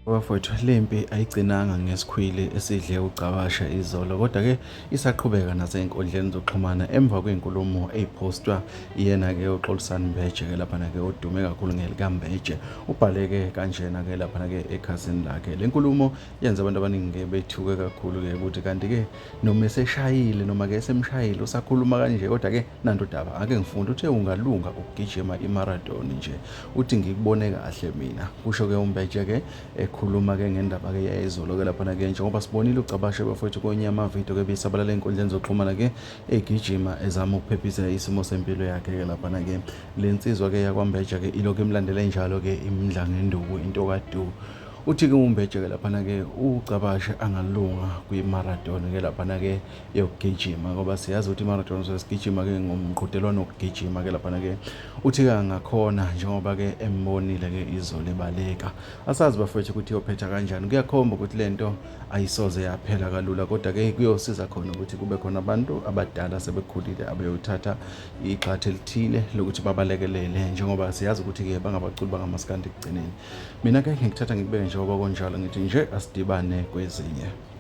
Bafowethu, le mpi ayigcinanga ngesikhwili esidle uGcabashe izolo kodwa-ke isaqhubeka nasey'nkundleni zokuxhumana emva kwey'nkulumo ey'phostwa iyena-ke uXolisani Mbeje-ke laphana-ke odume kakhulu ngelikaMbeje. Ubhale-ke kanjena-ke laphana-ke ekhasini lakhe. Le nkulumo yenze abantu abaningi-ke bethuke kakhulu-ke ukuthi kanti-ke noma eseshayile noma-ke esemshayile usakhuluma kanje kodwa-ke nantu udaba ake ngifunde uthe ungalunga ukugijima imarathon nje uthi ngikubone kahle mina kusho-ke uMbeje-ke ekhuluma-ke ngendaba-ke yayizolo-ke laphana-ke njengoba sibonile uCabashe bafowethu kwenye yamavidiyo-ke bisabalala ey'nkundleni zokuxhumana-ke egijima ezama ukuphephisa isimo sempilo yakhe-ke laphana-ke le nsizwa-ke yakwaMbeje-ke ilokhu imlandele njalo-ke imndla ngenduku into kadu. Uthi-ke uMbeje-ke laphana-ke uCabashe angalunga kwi-marathon-ke laphana-ke yokugijima ngoba siyazi ukuthi i-marathon sesigijima-ke ngomqhudelwano wokugijima-ke laphana-ke uthi-ke angakhona njengoba-ke embonile-ke izolo ebaleka. Asazi bafowethu ukuthi iyophetha kanjani. Kuyakhomba ukuthi le nto ayisoze yaphela kalula kodwa-ke kuyosiza khona ukuthi kube khona abantu abadala sebekhulile abayothatha igxathu elithile lokuthi babalekelele njengoba siyazi ukuthi-ke bangabaculi bangamaskandi ekugcineni. Mina-ke ngikuthatha ngikubeke njengoba kunjalo ngithi nje asidibane kwezinye.